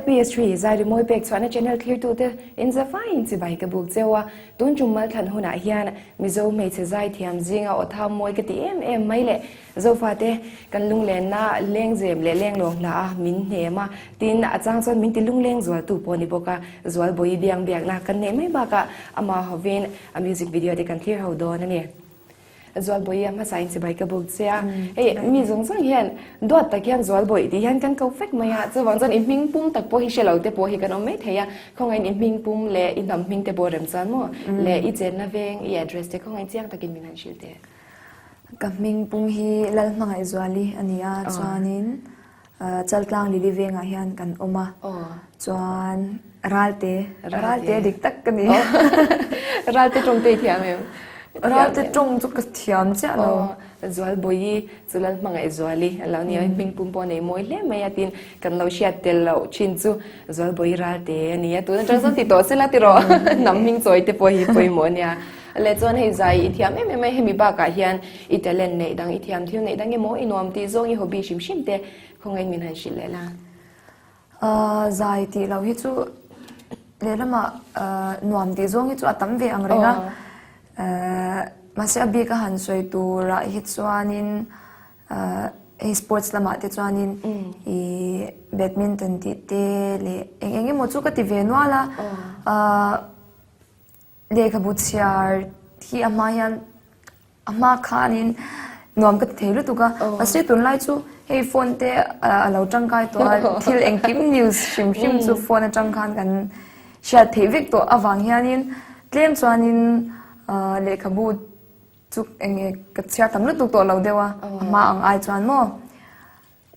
LPS3 zai rimawi pek chhuahna channel thlirtute in zafaiin chibai ka buk cheu a, tun tum malthlan hunah hian Mizo hmeichhe zaithiam zinga aw tham mawi ka ti em em mai le. Zofate kan lunglenna lengzem leh lenglawng hla a min hnem a, tin a chang chuan min ti lungleng zualtu pawh a ni bawk a, Zualbawi biangbiakna kan neih mai bakah amah hovin a music video te kan thlir ho dawn a ni. Zualbawi a hmasa in chibai ka buk che a, hei mi zawng zawng hian duat tak hian Zualbawi tih hian kan ko vek mai a, chuvang chuan i hming pum tak pawh hi hre lo te pawh hi kan awm mai thei a, khawngaih i hming pum leh i hnam hming te pawh rem chuan maw leh i chenna veng i address te khawngaih chiang takin min han hrilh teh. Ka hming pum hi Lalhmangaihzuali a ni a, chuanin Chaltlang Lili vengah hian kan awm a, chuan Ralte, Ralte dik tak ka ni. Ralte tawng te i thiam em? Ralte tawng chu ka thiam chiah lo. Zualbawi chu Lalhmangaihzuali a lo ni a, hming pum pawh a nei mawi hle mai a, tin kan lo hriat tel loh thin chu Zualbawi Ralte a ni a, tun atang chuan ti tawh sela tiraw hnam hming chawi te pawh hi pawimawh a nia. Leh chuan hei zai i thiam em em a, hemi bakah hian i talent neih dang, i thiam thil neih dang emaw, i nuam tih zawng, i hobby hrim hrim te khawngaih min han hrilh leh la. Zai tih loh hi chu lehlamah nuam tih zawng hi chu a tam ve ang reng a, mahse a bik a han sawi turah hi chuanin hei sports lamah te chuanin i badminton tih te leh eng eng emaw chu ka ti ve nual a. Lehkhabu chhiar hi a hma hian a hma khanin nuam ka ti thei lutuk a, mahse tunlai chu hei phone te a lo tangkai tawh a, thil engkim news hrim hrim chu phone atang khan kan hriat theih vek tawh avang hianin tlem chuanin lehkhabu chu eng nge ka chhiar tam lutuk tawh lo deuh a, a hma ang ai chuan maw.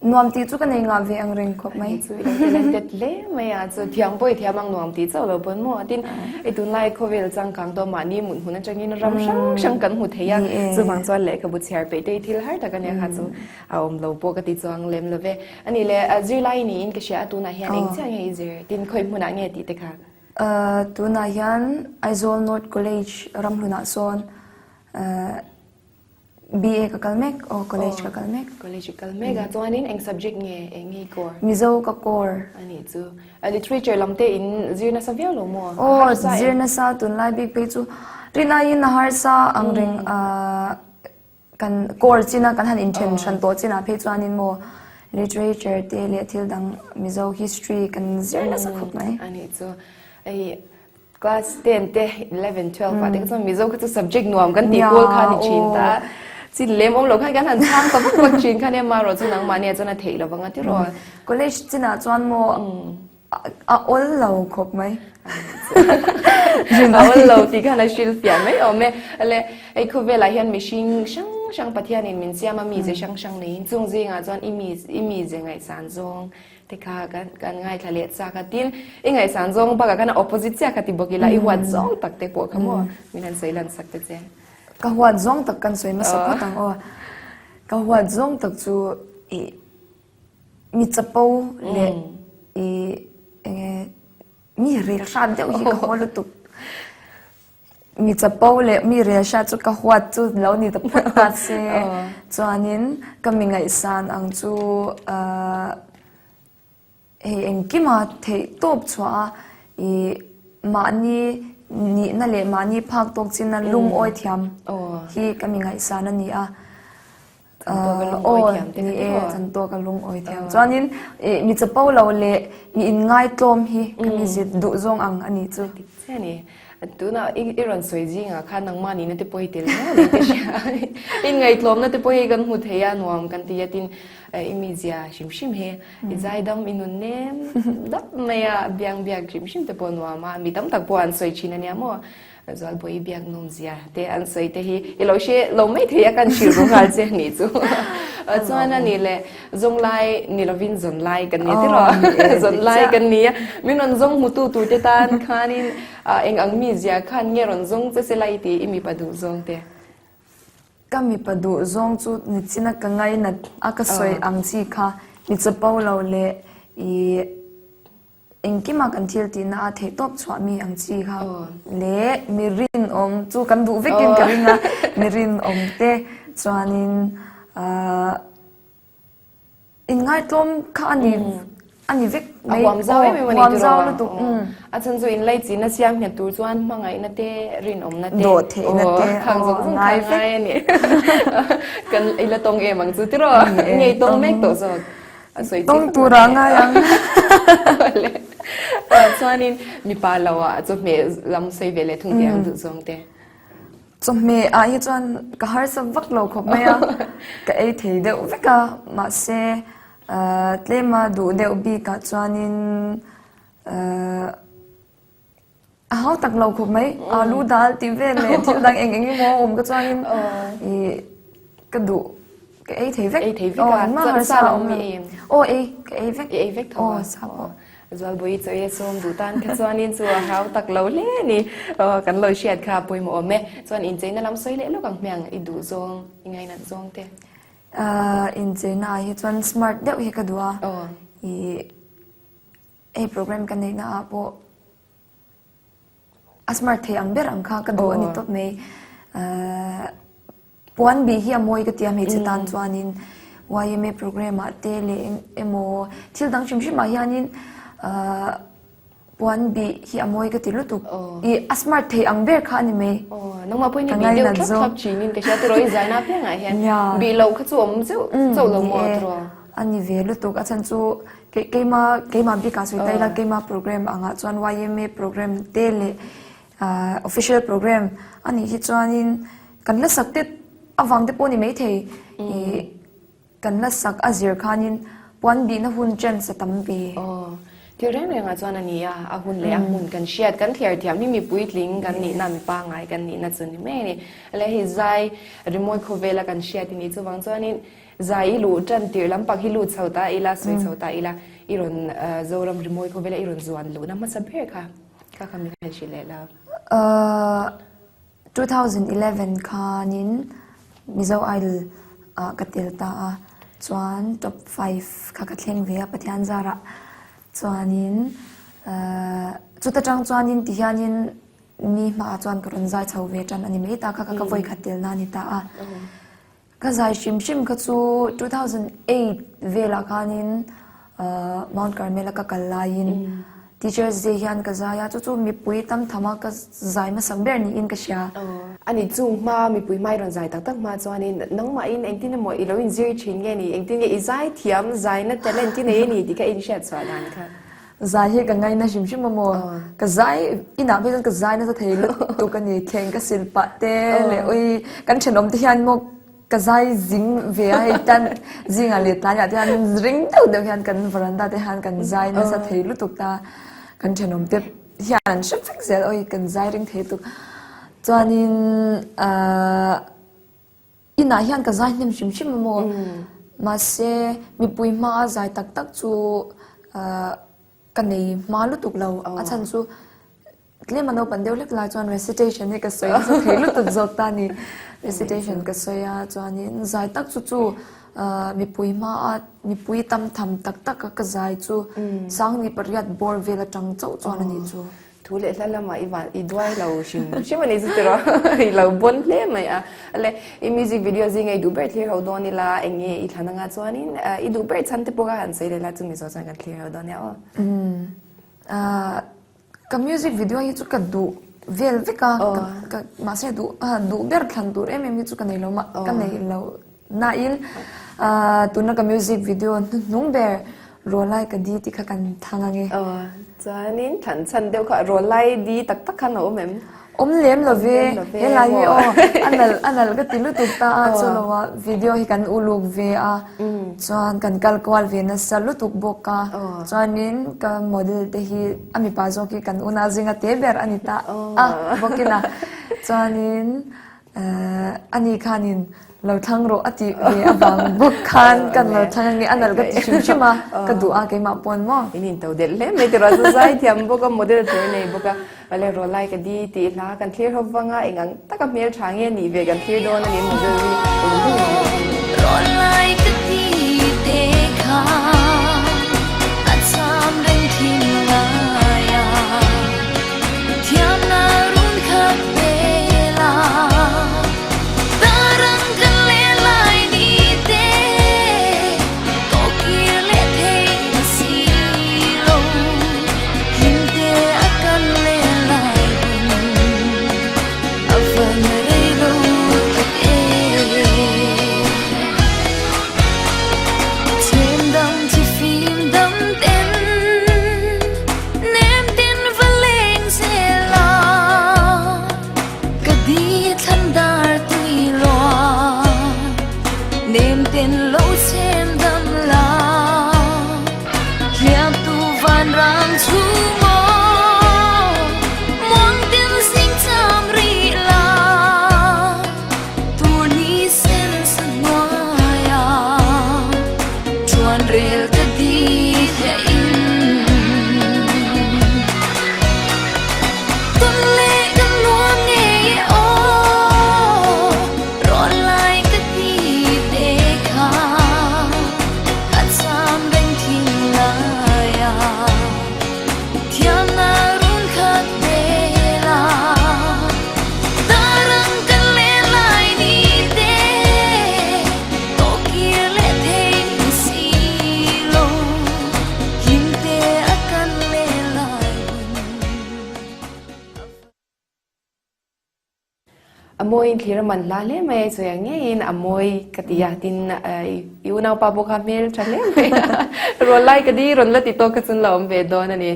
Nuam tih chu ka nei ngah ve ang reng khawp mai. Chu i lo talented hle mai a, chu thiam pawh i thiam ang nuam tih chauh lo pawn maw? Tin, i tunlai khawvel changkang tawh mahni mut hmun atangin ram hrang hrang kan hmu thei a, chuvang chuan lehkhabu chhiar peih te hi thil har tak a nia kha chu a awm lo pawh ka ti chuang lem lo ve. A nih le, zirlai niin ka hria a, tunah hian eng chiah nge i zir? Tin, khawi hmunah nge tih te kha? Tunah hian Aizawl North College ramhlunah sawn BA ka kal mek aw college ka kal mek. College i kal mek a chuanin eng subject nge eng nge i core? Mizo ka core. A nih chu. Literature lam te in zir nasa viau lo maw? Aw zir nasa tunlai bik phei chu rin aiin a harsa ang reng kan core china kan han inthen hran tawh chinah phei chuanin maw literature te leh thil dang Mizo history kan zir nasa khawp mai. A nih chu. Hei Class 10 te 11 12 ah te kha chuan Mizo kha chu subject nuam kan tih pawl kha ni thin ta. Chin lem awm lo khan kan han chhang ta vak vak thin kha nia marawh chu nangmah nia chuan a theih lo vang a tiraw. College chinah chuan maw a awl lo khawp mai. A awl lo tih khan a hrilh fiah mai awm e. Le hei khawvelah hian mihring hrang hrang Pathianin min siam a mize hrang hrang neiin chung zingah chuan i mi i mize ngaihsan zawng Te kha kan kan ngaithla leh chak a, tin i ngaihsan zawng bakah khan a opposite chiah kha ti bawk ila i huat zawng tak te pawh kha maw min han sawi lan sak te che. Ka huat zawng tak kan sawi hmasa phawt ang aw. Ka huat zawng tak chu i mi chapo leh i enge mi rel hrat deuh hi ka haw lutuk. Mi chapo leh mi rel hriat chu ka huat chu lo ni ta phawt ta se. Chuanin ka mi ngaihsan ang chu hei engkima theih tawp chhuah a i mahni nihna leh mahni phak tawk chin a lungawi thiam hi ka mi ngaihsan a ni a. Aw ni e chan tawk a lungawi thiam. Chuanin mi chapo lo leh mi inngai tlawm hi ka mi zit duh zawng ang a nih chu. Dik chiah a ni. Tunah i rawn sawi zingah khan nangmah nihna te pawh hi tel nual in ka hria. Inngaihtlawmna te pawh hi kan hmu thei a, nuam kan ti a tin i mizia hrim hrim hi i zaidam i nun nem dap mai a, biang biak hrim hrim te pawh nuam a, mi tam tak pawh an sawi thin a nia maw. Zualbawi biak nawmzia te an sawi te hi i lo hre lo mai thei a kan hrilh ru nghal che nih chu. Chuan a nih leh zawng lai ni lovin zawn lai kan ni tiraw zawn lai kan ni a min rawn zawng hmutu tur te tan khanin eng ang mizia khan nge rawn zawng che se lai tih i mipa duh zawng te. Ka mipa duh zawng chu nichina ka ngainat a ka sawi ang chi kha mi chapo lo leh i Engkima kan thil tihna a theih tawp chhuah mi ang chi kha leh mi rinawm chu kan duh vekin ka ring a, mi rinawm te chuanin ahh inngaitlawm kha a ni a ni vek. A huam zau em em a ni tiraw? A chhan chu inlaichinna siam nghet tur chuan hmangaihna te, rinawmna te, dawhtheihna te, khang zawng zawng kha a ngai a ni. Kan i la tawng em ang chu tiraw? Nge i tawng mek tawh zawk? A sawi chiang Tawng tur a ngai ang. Chuanin mipa lo ah chawhmeh lam sawi ve leh thung teh ang duh zawng te. Chawhmeh ah hi chuan ka harsa vak lo khawp mai a, ka ei thei deuh vek a, mahse tlema duh deuh bikah chuanin a hau tak lo khawp mai, alu dal tih vel leh thil dang eng eng emaw a awm ka chuanin ih ka duh ka ei thei vek. Ei thei vek a, chuan sa lam i ei em? Aw ei, ka ei vek. I ei vek tho a? Aw sa pawh. Zualbawi chawi a sawm duh tan kha chuanin chu a hau tak lo hle a ni. Aw kan lo hriat kha a pawimawh awm e. Chuan incheina lam sawi leh lawk ang hmiang i duh zawng, i ngainat zawng te. Incheina ah hi chuan smart deuh hi ka duh a. Ih hei program ka neihna ah pawh a smart thei ang ber ang kha ka duh a ni tawp mai. Puan bih hi a mawi ka ti a hmeichhe tan chuanin yma program ah te leh eng emaw thil dang hrim hrim ah hianin puan bih hi a mawi ka ti lutuk ih a smart thei ang ber kha a ni mai. Aw nangmah pawhin i bih deuh thlap thlap thin in ka hria tiraw i zaina apiangah hian bih loh kha chu awm zeuh zeuh lo maw tiraw. A ni ve lutuk a chhan chu keima keimah bikah sawi ta ila keima program angah chuan yma program te leh Official program a nih hi chuanin kan la sak te avang te pawh ni maithei ih kan la sak a zir khanin puan bihna hun chance a tam ve. Aw, thil reng rengah chuan a ni a, a hun leh a hmun kan hriat kan thliar thiam hi mipui tling kan nihna mi pangngai kan nihna chu ni mai a ni. Leh hei zai rimawi khawvela kan hriat i nih chuvang chuanin zai i luh tan tirh lampang hi lut chho ta ila sawi chho ta ila i rawn Zoram rimawi khawvela i rawn zuan luhna hmasa ber kha. Ka kha min han hrilh leh la. 2011 khanin Mizo Idol ah ka tel ta a, chuan top 5 kha ka thleng ve a Pathian zarah chuanin chuta tang chuanin tihianin mi hmaah chuan ka rawn zai chho ve tan a ni mai ta kha ka vawikhat telna a ni ta a. Ka zai hrim hrim kha chu 2008 velah khanin Mount Carmel a ka kal laiin Teachers Day hian ka zai a, chu chu mipui tam tham a ka zai hmasak ber niin ka hria. Ani chung hma mipui hma i rawn zai tak tak hma chuanin nangmahin engtin emaw i lo inzir thin nge ni, engtin nge i zai thiam zaina talent i nei a ni tih kha i inhriat chhuah dan kha. Zai hi ka ngaina hrim hrim a maw? Ka zai inah phei chuan ka zai nasa thei lutuk a ni. Thleng ka sil pah te leh ui kan thenawm te hian maw ka zai zing ve a hei tan zingah leh tlaiah te hian ring deuh deuh hian kan veranda te hian kan zai nasa thei lutuk ta. Kan thenawm te hian an hre vek zel ui kan zai ring thei lutuk. Chuanin ahh. Inah hian ka zai hnem hrim hrim a maw? Mahse, mipui hmaa zai tak tak chu ka nei hma lutuk lo. A chhan chu tlem a naupan deuh hlek lai chuan recitation hi ka sawi nasa thei lutuk zawk ta a ni. Recitation ka sawi a, chuanin zai tak chu chu mipui hmaa mipui tam tham tak taka ka zai chu Sangni pariat bawr vel atang chauh chuan a nih chu. Thu leh hla lamah i van i duai lo hrim hrim a ni chu tiraw i lo bawn hle mai a. Le i music video zinga i duh ber thlir ho dawn ila eng nge i thlan anga chuanin i duh ber chhan te pawh kha han sawi leh la chumi zawh chuan kan thlir ho dawn nia aw. Ka music video hi chu ka duh vel vek a ka mahse duh duh ber thlan tur em em hi chu ka nei lo mah ka nei lo Nain tuna ka music video hnuhnung ber Rawlai ka di tih kha kan thang ange. Aw, chuanin thlan chhan deuh kha Rawlai di tak tak khan a awm em? Awm lem lo ve, helai hi aw a nalh a nalh ka ti lutuk ta a, chu lo a video hi kan uluk ve a, chuan kan kal kual ve nasa lutuk bawk a, chuanin ka model te hi a mipa zawk hi kan unau zinga te ber a ni ta a bawkin a, chuanin Ani khanin lo thlang rawh a tih ve avang bawk khan kan lo thlang ange a nalh ka ti hrim hrim a, ka duh a keimah pawn maw. In in to delh hle mai tiraw chu zai thiam bawk a model tur nei bawk a awle rawlai ka di tih hla kan thlir ho vang a eng ang taka hmel tha nge nih ve kan thlir dawn a ni model hi Rawlai ka di te kha a cham reng thin lai a. A mawiin thlir a man hla hle mai a, i sawi ang ngeiin a mawi ka ti a, tin i unaupa pawh kha hmel tha hle mai a, rawn lai ka di rawn la ti tawk kha chuan la awm ve dawn a ni.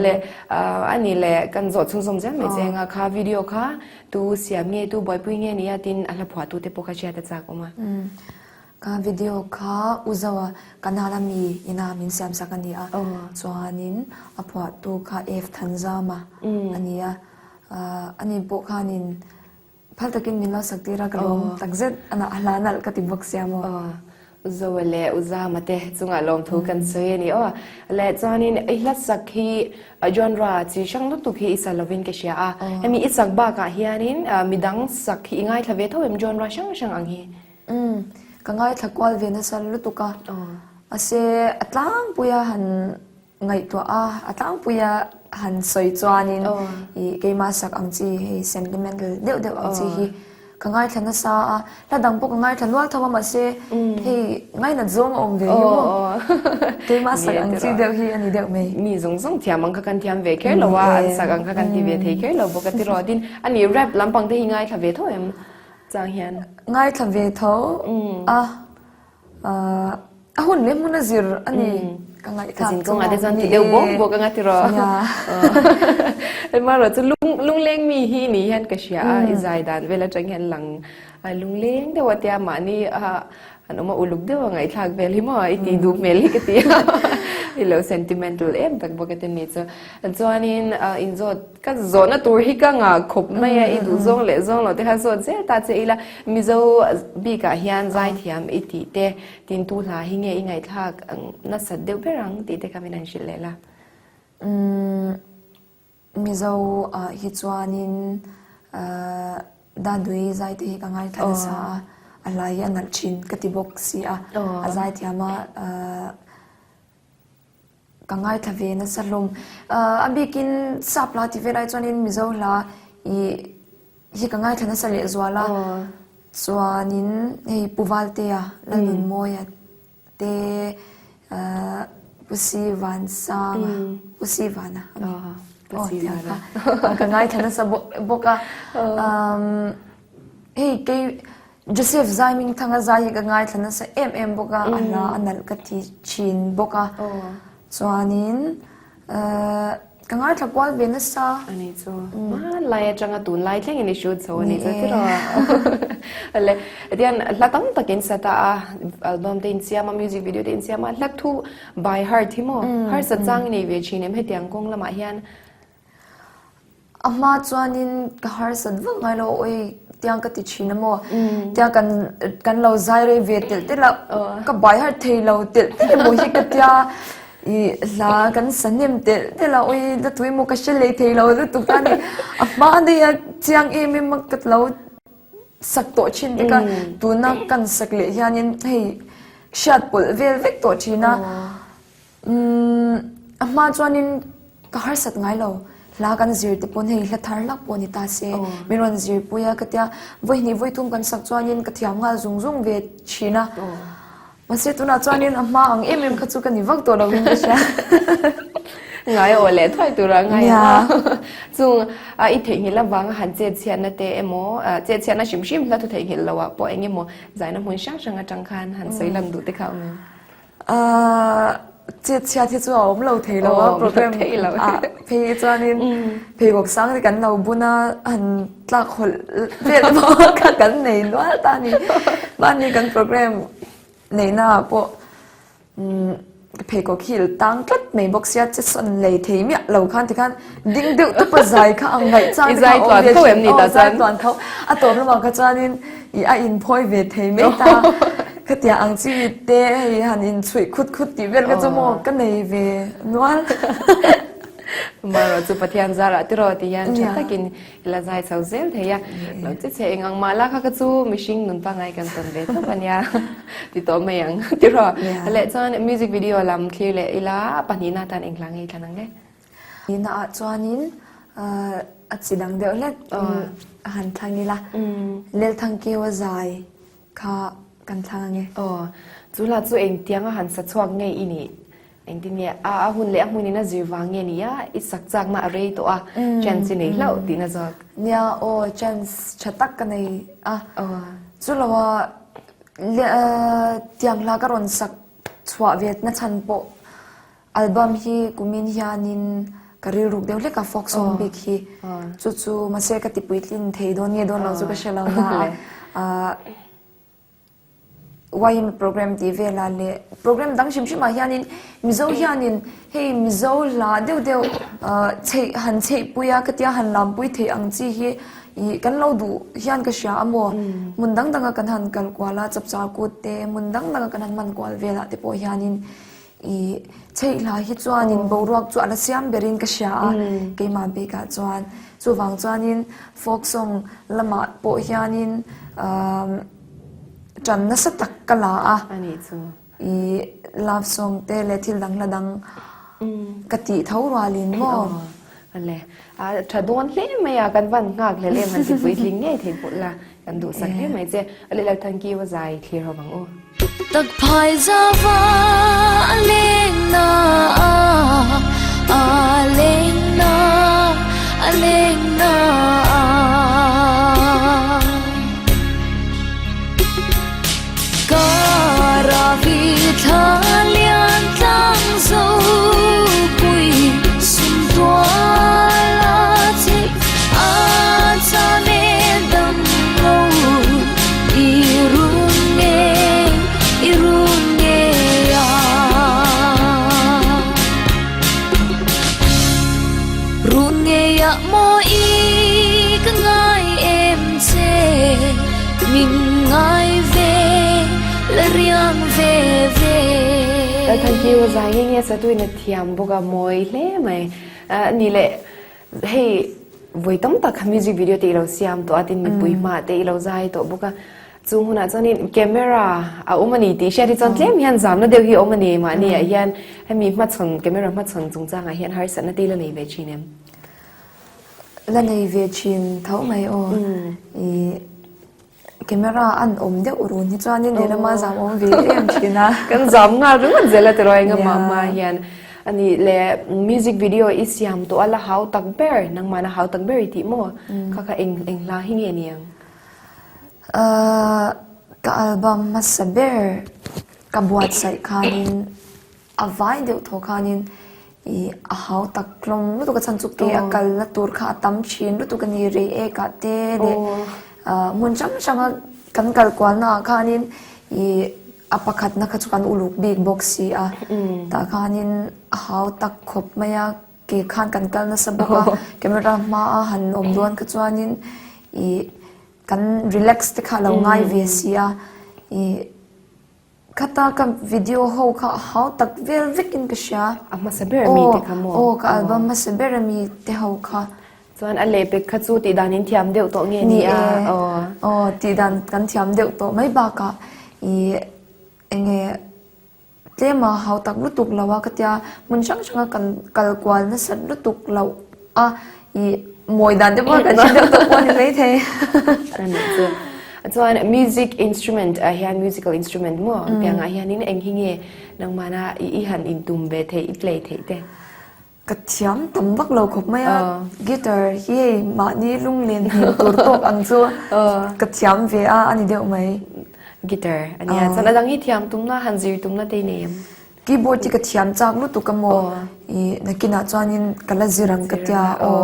Le a ni le kan zawh chhunzawm zel mai che anga kha video kha tu siam nge tu buaipui nge ni a tin a hla phuah tute pawh kha hriat a chak awm a. Ka video kha u Zoa Kanal a mi ina min siam sak a ni a, chuanin a phuahtu kha F Thanzama a ni a. Ani pawh khanin phal takin min lo sak tir a, ka lawm takzet a a hla nalh ka ti bawk sia maw. Aw, U Zoa leh U Zama te chungah lawmthu kan sawi a ni aw. Leh chuanin i hla sak hi genre chi hrang lutuk hi i sa lovin ka hria a, hemi i sak bakah hianin midang sak hi i ngaithla ve tho em genre hrang hrang ang hi? Umm, ka ngaithla kual ve nasa lutuk a, mahse a tlangpui a han Ngaihtuah a, a tlangpui a han sawi chuanin ih keimah sak ang chi hei sentimental deuh deuh ang chi hi ka ngaithla nasa a, hla dang pawh ka ngaithla nual tho a mahse hei ngainat zawng a awm ve hi maw keimah sak ang chi deuh hi a ni deuh mai. Mi zawng zawng thiam ang kha kan thiam ve kher lo a, an sak ang kha kan ti ve thei kher lo bawk a tiraw tin a ni rap lampang te hi ngaithla ve tho em chang hian? Ngaithla ve tho a. A hun leh hmun a zir a ni ka ngaihthlak chu. Zin kawngah te chuan ti deuh bawk bawk anga tiraw. Emarawh chu lung lungleng mi hi ni hian ka hria a i zai dan vel atang hian lang lungleng deuh a tia mahni an awm a uluk deuh a ngaihthlak vel hi maw i tih duh hmel hi ka ti a i lo sentimental em tak bawk a te ni chu. Chuanin inzawt Ka zawhna tur hi ka ngah khawp mai a, i duh zawng leh zawng lo te kha zawt zel ta che ila, Mizo bikah hian zaithiam i tih te, tintu hla hi nge i ngaihthlak nasat deuh ber ang tih te kha min han hrilh leh la. Umm Mizo ah hi chuanin Dadui zai te hi ka ngaithla nasa a, a hla hi a nalh thin ka ti bawk si a, a zaithiam a. Ka ngaithla ve nasa hlawm. A bikin sap hla ti vel ai chuanin Mizo hla ih hi ka ngaithla nasa lehzual a. Chuanin hei Pu Valtea, Lalnunmawia te Pu Sivansanga, Pu Sivana a mi? Aw tiang kha ka ngaithla nasa bawk a. Hei kei Joseph Zaimingthanga zai hi ka ngaithla nasa em em bawk a, a hla a nalh ka ti thin bawk a. Chuanin ka ngaithla kual ve nasa. Ani chu hmanlai atanga tunlai thlengin i shoot chho ani chu tiraw. Le tian hla tam takin sa ta a, album te insiam a, music video te insiam a, hla thu by heart hi maw harsat chang i nei ve thin em hetiang kawng lamah hian. A hma chuanin ka harsat vak ngai lo awi tiang ka ti thin a maw tiang kan kan lo zai rei ve telh telh a ka bai harh thei lo telh telh emaw hi ka tia ih hla kan sa hnem telh telh a awi la tui emaw ka hre leh thei lo lutuk ta a ni a hma daih a chiang em em a ka lo sak tawh thin te kha tuna kan sak leh hianin hei hriat pawlh vel vek tawh thin a. Umm a hma chuanin ka harsat ngai lo, hla kan zir te pawn hei hla thar hlak pawh ni ta se min rawn zir pui a ka tia vawi hnih vawi thum kan sak chuanin ka thiam nghal zung zung ve thin a, mahse tunah chuanin a hma ang em em kha chu ka ni vak tawh lovin ka hria. Ngai aw leh thuai tura ngai ang a, chung i theihnghilh avanga han chet chhiatna te emaw chet chhiatna hrim hrim hla thu theihnghilh loh ah pawh eng emaw zaina hmun hrang hrang atang khan han sawi lang duh te kha awm em? Chet chhiat hi chu a awm lo thei lo a, program ah phei chuanin pheikhawk sang te kan lo bun a, han tlak hawlh vel pawh kha kan nei nual ta a ni. Mahni kan program neihna ah pawh pheikhawk hi tang tlat mai bawk sia, che sawn lei thei miah lo khan tikhan ding deuh tawp a zai kha ang ngaih chang te kha a awm ve thin. Aw zai tluan tho. A tawp lamah kha chuanin ih a inphawi ve thei mai ta. Khatia ang chi te hei han inchhuih khut khut tih vel kha chu maw ka nei ve nual. Marawh chu Pathian zarah tiraw ti hian tha takin i la zai chho zel thei a. Lo che che eng ang mah la kha kha chu mihring nun pangngai kan tawn ve tawp a nia ti tawh mai ang tiraw. Leh chuan music video lam thlir leh ila pahnihna atan eng hla nge i thlan ang le? Pahnihna ah chuanin a chi dang deuh hlek a han thlang ila Lelthangkeu a zai Kha kan thlang ange. Aw, chu hla chu engtianga han sa chhuak ngei i nih? Engtin nge a a hun leh a hmunin a zir vang nge nia i sak chakna a rei tawh a, chance i nei hlauh tihna zawk. Nia aw, chance tha tak ka nei a. Chulo a tiang hla ka rawn sak chhuah ve na chhan pawh album hi kumin hianin ka rilruk deuh hlek a folk song bik hi. Chu chu mahse ka ti puitlin thei dawn nge dawn lo chu ka hre lo na a. Yma program tih velah leh program dang hrim hrimah hianin Mizo hianin hei Mizo hla deuh deuh chheih han chheihpui a ka tia han lampui theih ang chi hi ih kan lo duh hian ka hria a maw hmun dang danga kan han kal kual a chapchar kut te hmun dang danga kan han hman kual velah te pawh hianin ih chheih hla hi chuanin boruak chu a la siam berin ka hria a keimah bikah chuan chuvang chuanin folk song lamah pawh hianin umm. Ṭan nasa tak ka la a. A nih chu. I love song te leh thil dang hla dang ka tih tho rualin maw? Aw le. A ṭha dawn hle mai a, kan van nghak hlel em han ti puitling ngei thei pawh la, kan duhsak hle mai che. A leh Lalthankiwa zai thlir ho vang u. Tak phai zava a leng na a leng na a leng na. Lalthankiwa zai nge nge satuin a thiam bawk a mawi hle mai. Ni leh hei vawi tam tak music video te i lo siam tawh a tin mipui hma te i lo zai tawh bawk a. Chung hunah chuanin camera a awm a ni tih hriat hi chuan tlem hian zamna deuh hi a awm a ni mahni ah hian hemi hmachhawn camera hmachhawn chungchangah hian harsatna te i la nei ve thin em? La nei ve thin tho mai aw. Ih camera an awm deuh run hi chuanin lehlam a zam awm ve em thin a. Kan zam nghal ringawt zel a tiraw enga mah hma hian a nih leh music video i siam tawh a la hau tak ber nangmahna hau tak ber i tih maw? Kha kha eng eng hla hi nge ni ang? Ka album hmasa ber ka buatsaih khanin a vai deuh thaw khanin ih a hau tak tlawm lutuk a chhan chu ke a kalna tur kha a tam thin lutuk a ni rei ek ah te leh hmun hrang hrang a kan kal kualna ah khanin ih a pakhatna kha chu kan uluk bik bawk si a tah khanin a hau tak khawp mai a. Ke khan kan kal nasa bawk a, camera hma a han awm dawn kha chuanin ih kan relax te kha a lo ngai ve si a, ih khata ka video ho kha a hau tak vel vekin ka hria. A hmasa ber ami te kha maw? Aw, ka album hmasa ber ami te ho kha. Chuan a lehpek kha chu tihdan in thiam deuh tawh nge ni a? Ni e, aw tihdan kan thiam deuh tawh mai bakah ih enge Tlem a hau tak lutuk lo a ka tia, hmun hrang hrang a kan kal kual nasat lutuk loh a ih mawi dan te pawh kan hre deuh tawh pawh a ni maithei. A nih chu. Chuan music instrument ah hian musical instrument maw ang piangah hianin eng hi nge nangmahna i han intum ve theih i play theih te? Ka thiam tam vak lo khawp mai a, guitar hi hei mahni lunglen hnem tur tawk ang chu ka thiam ve a a ni deuh mai. Guitar a nia, chuan a dang hi thiam tumna han zir tumna te i nei em? Keyboard hi ka thiam chak lutuk a maw, ih nakinah chuanin ka la zir ang ka tia aw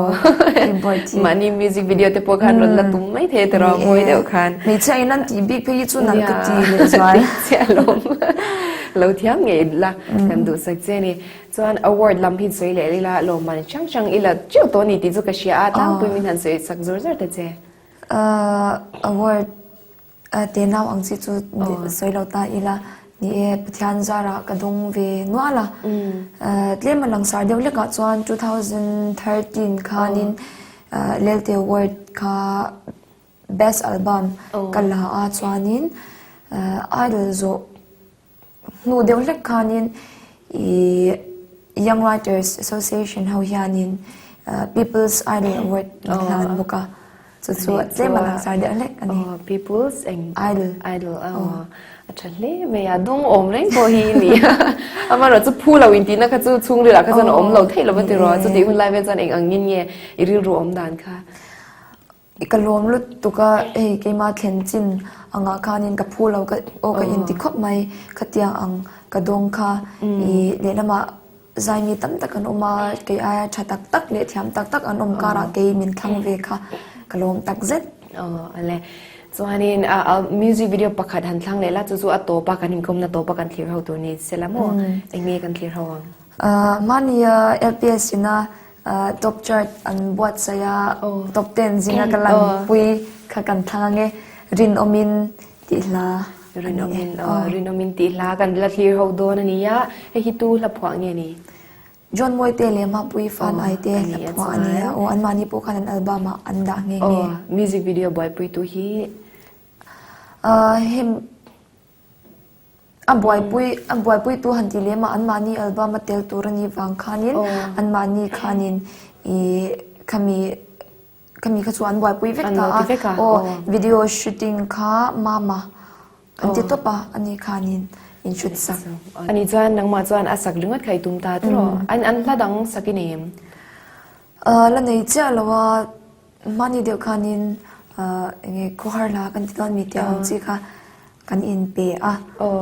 keyboard hi. Mahni music video te pawh khan rawn la tum mai thei a tiraw mawi deuh khan. Hmeichhia in an tih bik phei hi chu nalh ka ti lehzual. Nia, chiah alawm. Lo thiam ngei la kan duhsak che a ni. Chuan award lam hi sawi leh ila lawmman hrang hrang ila teuh tawh a ni tih chu ka hria a, tlangpui min han sawi sak zawr zawr ta che. Award te nau ang chi chu sawi lo ta ila ni e, Pathian zarah ka dawng ve nual a. Tlem a langsar deuh hlekah chuan 2013 khanin Lelte Award kha Best Album ka la a chuanin Idol zawh Hnu deuh hlek khanin ih Young Writers Association ho hianin People's Idol Award min hlan bawk a. Chu chu tlem a langsar deuh hlek a ni. People's eng Idol. Idol a tha hle mai a, dawng awm reng pawh hi i ni a. Amaherawh chu phu lo intihna kha chu chhungril ah kha chuan a awm lo theih lo va ti rawh. Chutih hun lai vel chuan eng angin nge i rilru awm dan kha? Ka lawm lutuk a, hei keimah thlen chin angah khanin ka phu lo ka aw ka inti khawp mai. Khatiang ang ka dawng kha i lehlamah Zaimi tam tak an awm a, kei aia tha tak tak leh thiam tak tak an awm karah kei min thlang ve kha ka lawm tak zet. Aw ale. Chuanin music video pakhat han thlang leh la chu chu a tawp a kan inkawmna tawp a kan thlir ho tur ni se la maw? Eng nge kan thlir ho ang? Mahnia LPS ina top chart an buatsaih a, top ten zinga ka lanpui kha kan thlang ange. Rinawmin Tih hla a ni e. Rinawmin tih hla kan la thlir ho dawn a ni a, hei hi tu hla phuah nge ni? John Mawite leh Mapuii Fan Aite hla phuah a ni a, aw anmahni pawh khan an album ah an dah nghe nghe. Music video buaipuitu hi? Hei a buaipui a buaipuitu han tih lem a anmahni album a tel tur a nih vang khanin anmahni khanin ih khami Ka mi kha chu an buaipui vek ta a, aw video shooting kha mama an ti tawp a, ani khanin in shoot sak. Ani chuan nangmah chuan a sak ringawt kha i tum ta tiraw? An an hla dang sak i nei em? La nei chiah lo a, hmani deuh khanin enge khawhar hla kan ti dawn mi tih ang chi kha Kan inpe a,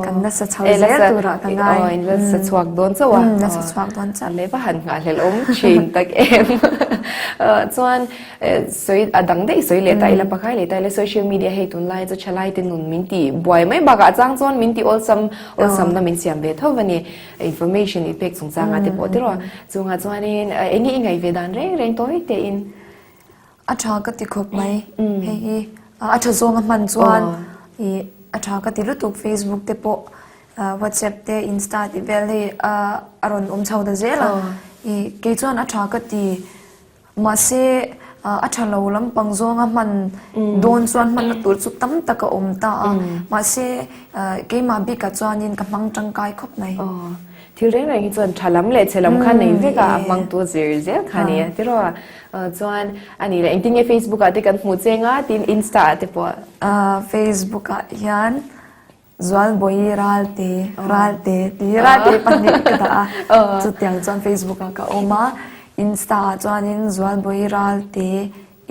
kan la sa chho zel turah ka ngai. Aw, in la sa chhuak dawn chauh a. La sa chhuak dawn chauh. Leh va han nghahhlelh awm thin tak em. Chuan sawi a dang daih sawi leh ta ila, pakai leh ta ila social media hei tunlai chu thalai te nun min ti buai mai bakah a chang chuan min ti awlsam awlsamna min siam ve tho a ni. Information i pek chungchangah te pawh tiraw. Chungah chuanin eng nge i ngaih ve dan reng reng tawi tein. A tha ka ti khawp mai. Hei hi a tha zawng a hman chuan ih a tha ka ti lutuk Facebook te pawh WhatsApp te Insta tih vel hei a rawn awm chho ta zel a. Ih kei chuan a tha ka ti mahse a tha lo lampang zawng a hman dawn chuan hmanna tur chu tam tak a awm ta a. Mahse keimah bikah chuanin ka hmang tangkai khawp mai. Thil reng reng hi chuan tha lam leh chhe lam kha nei vek a, a hmangtu zir zel kha a ni a tiraw? Chuan a nih leh engtin nge Facebook ah te kan hmuh cheng a tin Insta ah te pawh? Facebook ah hian Zualbawi Ralte Ralte tih hi Ralte pahnih ka dah a, chutiang chuan Facebook ah ka awm a, Insta ah chuanin Zualbawi Ralte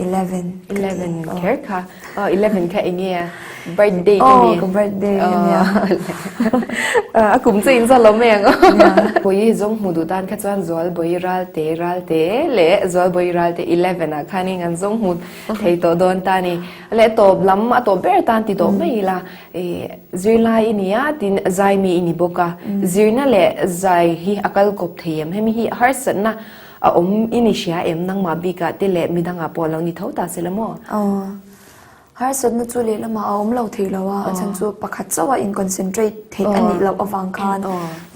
11 11 kher kha oh 11 kha enge a birthday ka ni oh ka birthday ania a kum chu in za lo mai ang boi zawng hmu duh tan kha chuan zual boi ral te ral te leh zual boi ral te 11 ah khan in an zawng hmu thei tawh dawn ta ni leh tawp lam a tawp ber tan ti tawh mai ila zirlai i nia tin zai mi i ni bawk a zirna leh zai hi a kal kawp thei em hemi hi harsatna A awm i ni hria em nangmah bikah te leh midangah pawh lo ni tho ta se la maw? Aw. Harsatna chu lehlamah a awm lo thei lo a, a chhan chu pakhat chauha in concentrate theih a nih loh avang khan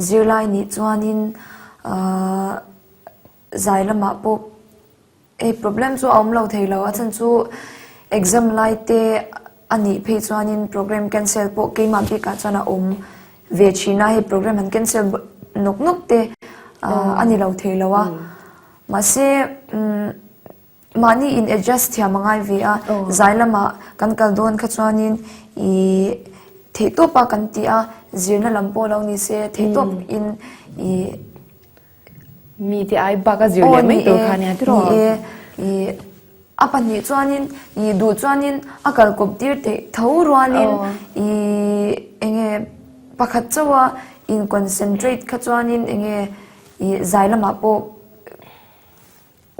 zirlai nih chuanin zai lamah pawh hei problem chu a awm lo thei lo a chhan chu exam lai te a nih phei chuanin program cancel pawh keimah bikah chuan a awm ve thin a, hei program han cancel nawk nawk te a ni lo thei lo a, mahse mahni in adjust thiam a ngai ve a, zai lamah kan kal dawn kha chuanin ih theihtawp a kan ti a, zirna lam pawh lo ni se theihtawp in ih Mite ai bak a zir leh mai tur kha nia tiraw? Ni e, ih a pahnih chuanin ih duh chuanin a kal kawp tir theih tho rualin ih enge pakhat chauha in concentrate kha chuanin enge ih zai lamah pawh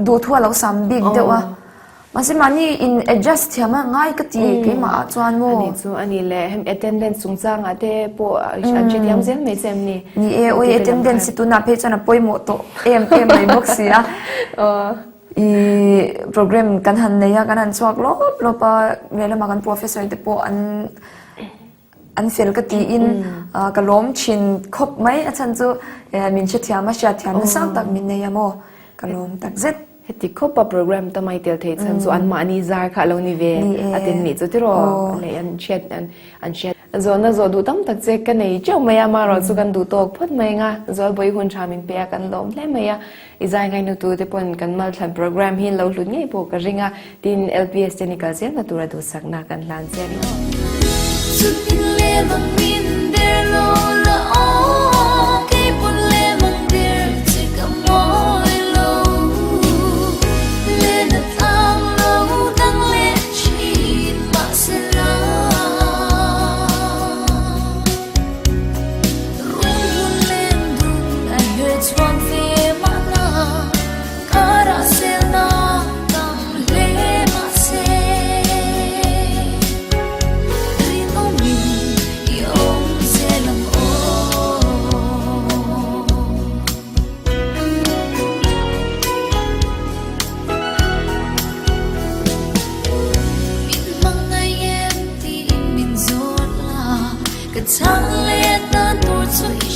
Duhthu a lo sam bik deuh a. Mahse mahni in adjust thiam a ngai ka ti keimah ah chuan maw. Ani chu ani le hem attendance chungchang ah te pawh an hrethiam zel mai che em ni? Ni e awi attendance hi tunah phei chuan a pawimawh tawh em em mai bawk si a. I program kan han nei a kan han chhuak lawp lawp a lehlamah kan professor te pawh an An fel ka tiin ka lawm thin khawp mai a chhan chu min hrethiam a hriatthiam nasa tak min nei a maw ka lawm tak zet. Heti khawpa program ta mai tel theih chhan chu anmahni zar kha a lo ni ve a tin nih chu tiraw leh an hriat an hriat. Zawhna zawh duh tam tak che ka nei teuh mai a, amaherawh chu kan duh tawk phawt mai anga Zualbawi hun tha min pe a, kan lawm hle mai a. I zai ngaihnutu te pawn kan malthlan programme hi lo hlut ngei pawh ka ring a, tin LPS te ni kal zel na tura duhsakna kan hlan che a ni. Chutin lemang min der lo la aw, kei pawn lemang der che ka mawi lo. Lena tlang lo dang leh thin mahse la. Ka chang leh tan tur chu i.